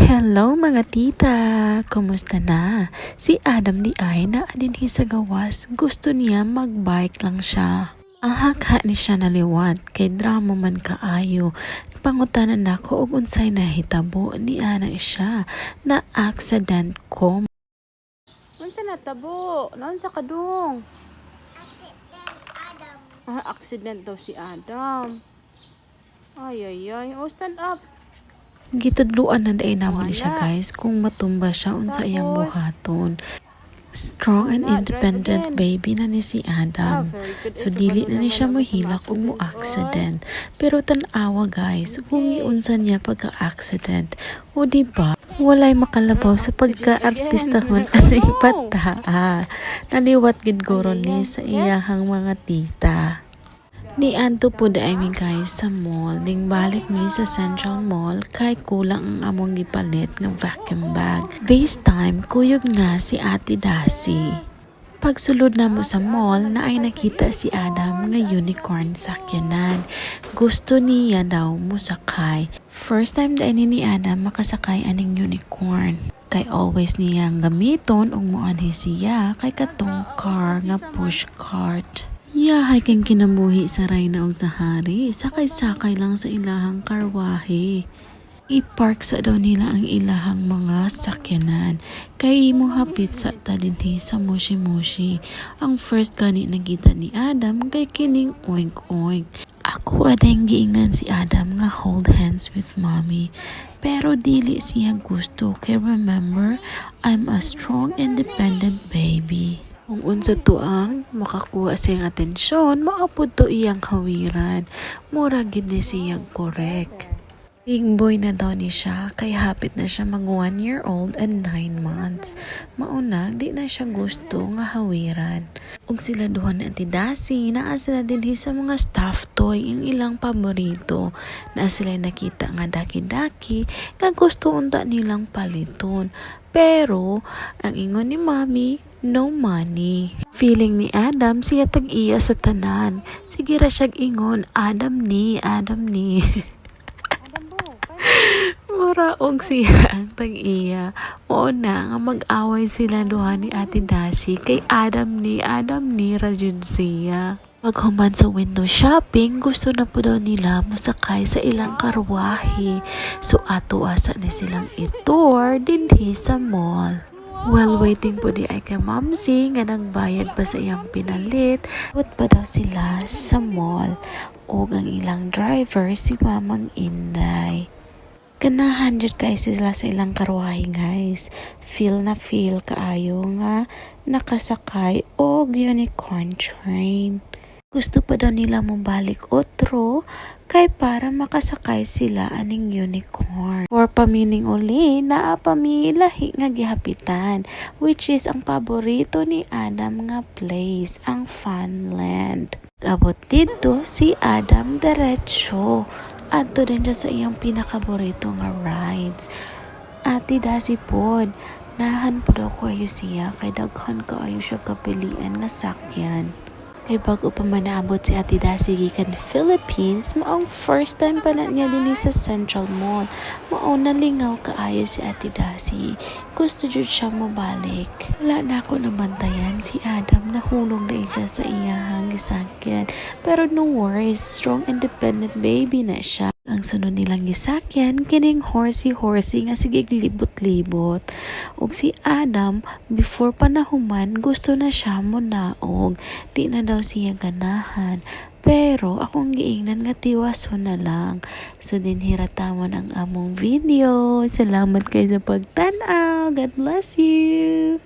Hello, mga tita! Kumusta na? Si Adam diay naa dinhi sa gawas. Gusto niya magbike lang siya. Ang hakha ni siya naliwat kay drama man kaayo. Pangutana nako og unsay nahitabo ni ana siya na accident ko. Unsa natabo? Naunsa ka dong? Adam. Ah, accident daw si Adam. Ay, ay, ay. Oh, stand up. Gitudluan na diay namo ni siya, Wala. guys, kung matumba siya, unsa iyang Tapos? Buhaton. Strong and Wala, drive independent again. Baby na ni si Ah, Adam. very good. So Eh, dili kabalo na ni naman siya ako sa mohilak kung mo ma-accident. accident. Pero tan-awa, guys, kung iunsa niya pagka-accident. O di ba? Walay makalabaw sa pagka-artistahon aning bataa. Naliwat gid guro ni sa iyahang mga tita. Niadto po diay mi, guys, sa mall. Ning balik mi sa Central Mall kay kulang ang among gipalit nga vacuum bag. This time, kuyog na si Ate Dasi. Pagsulod namo sa mall, naay nakita si Adam nga unicorn sakyanan. Gusto niya daw musakay. First time diay ni Adam makasakay aning unicorn. Kay always niyang gamiton ug moanhi siya kay katong car nga push cart. Yahay kang kinabuhi sa Rayna og sa hari, sakay-sakay lang sa ilahang karwahe. I-park sa daw nila ang ilahang mga sakyanan. Kay mo hapit sa ta dinhi sa Moshi Moshi. Ang first gani nakita ni Adam kay kining Oink Oink. Ako adeng giingan si Adam nga hold hands with Mommy. Pero dili siya gusto kay remember, I'm a strong, independent baby. Kung unsa to ang makakuha sa iyang atensyon, mao pud to iyang hawiran. Mura gid ni siyang correct. Big boy na daw ni siya kay hapit na siya mag 1 year old and 9 months. Mauna, di na siya gusto nga hawiran. Ug sila duha ni Ate Dasi, naa sila dinhi sa mga stuffed toy, ang ilang paborito. Naa sila nakita nga daki-daki nga gusto unta nilang paliton. Pero, ang ingon ni Mommy, no money. Feeling ni Adam, siya tag-iya sa tanan. Sige ra siyag ingon, "Adam ni, Adam ni." Mura og siya ang tag-iya. Mao na nga mag-away sila duha ni Ate Dasi kay "Adam ni, Adam ni" ra jud siya. Paghuman sa window shopping, gusto na po daw nila mosakay sa ilang karwahe. So ato asa ni silang i-tour dinhi sa mall. While waiting po diay kay Mamsi nga nagbayad pa sa iyang pinalit, but pa daw sila sa mall. Og ang ilang driver si Mamang Inday. Ganahan jud kay sila sa ilang karwahe, guys. Feel na feel kaayo nga nakasakay og unicorn train. Gusto pa daw nila mobalik otro kay para makasakay sila aning unicorn. For pamining uli, naa pa mi lahi nga gihapitan, which is ang paborito ni Adam nga place, ang Funland. Abot dito si Adam, diretso adto din siya sa iyang pinakaborito nga rides. Ate Dasi pod, nahan po daw ko ayo siya kay daghan kaayo siya kapilian nga sakyan. Kay bago pa man naabot si Ate Dasi gikan Philippines, maong first time pa na niya dinhi sa Central Mall. Mao nalingaw kaayo si Ate Dasi. Gusto jud siya mobalik. Wala na ako nabantayan si Adam, nahulog na siya sa iyahang gisakyan. Pero no worries, strong, independent baby na siya. Ang sunod nilang gisakyan, kining horsey horsey nga sige libot-libot. Ug si Adam, before pa nahuman, gusto na siya monaog. Di na daw siya ganahan. Pero akong giingnan nga tiwason na lang. So dinhi ra tamon ang among video. Salamat kay sa pagtan-aw. God bless you.